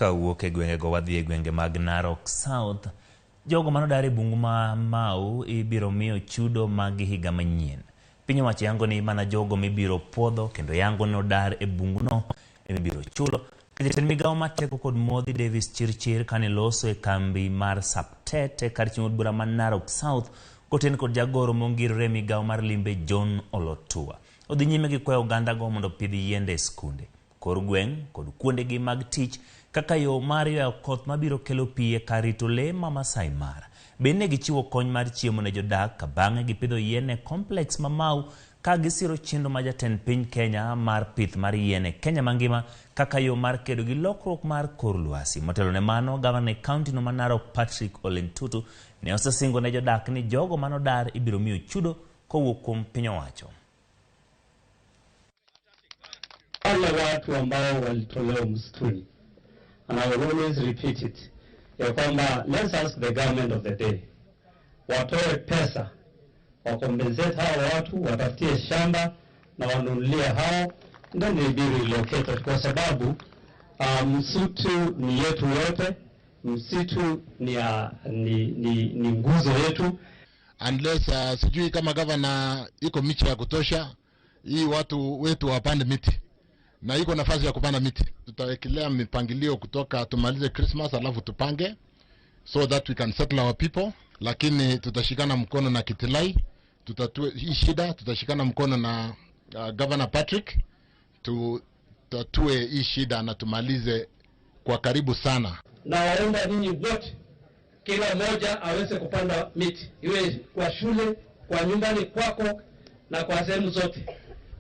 Kawuok e gwengego wadhi e gwenge mag Narok South. Jogo manodar e bungu ma Mau ibiro miyo chudo mag higa manyien. Piny owacho yango ni mana jogo mibiro puodho kendo yango ni odar e bunguno emibiro chulo. Jatend migawo mar teko kod modhi Davis Chirchir kane loso e kambi mar Saptet e kar chung' od bura ma Narok South koten kod jagoro mongirore e migawo mar limbe John Olotua. Odhi nyime gi kwayo ogandago mondo opidh yiende e skunde, kor gweng' kod kuondegi mag tich kaka yo mar ywayo koth mabiro kelo pi e kar rito lee ma Masai Mara. Bende ne gichiwo kony mar chiemo ne jodak ka bang'e gipidho yien e complex ma Mau ka gisiro chenro ma jatend piny Kenya mar pith mar yien e Kenya mangima kaka yo mar kedo gi lokruok mar kor lwasi. Motelo ne mano, gavana e kaunti no ma Narok Patrick Ole Ntutu ne osesingo ne jodak ni jogo manodar ibiro miyo chudo kowuok kuom piny owacho. Wale watu ambao walitolewa msituni, and I will always repeat it, ya kwamba let's ask the government of the day watoe pesa wacompensate hao watu, watafutie shamba na wanunulie hao, then they be relocated, kwa sababu msitu ni yetu yote, msitu ni nguzo yetu. Unless sijui kama gavana iko miche ya kutosha hii watu wetu wapande miti na iko nafasi ya kupanda miti. Tutawekelea mipangilio kutoka tumalize Christmas alafu tupange so that we can settle our people, lakini tutashikana mkono na Kitilai, tutatue hii shida, tutashikana mkono na Governor Patrick tutatue hii shida na tumalize kwa karibu sana. Nawaomba ninyi wote, kila mmoja aweze kupanda miti, iwe kwa shule, kwa nyumbani kwako na kwa sehemu zote,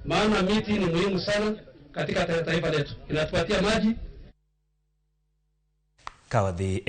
maana miti ni muhimu sana katika taifa letu, inatupatia maji. Kawadhi.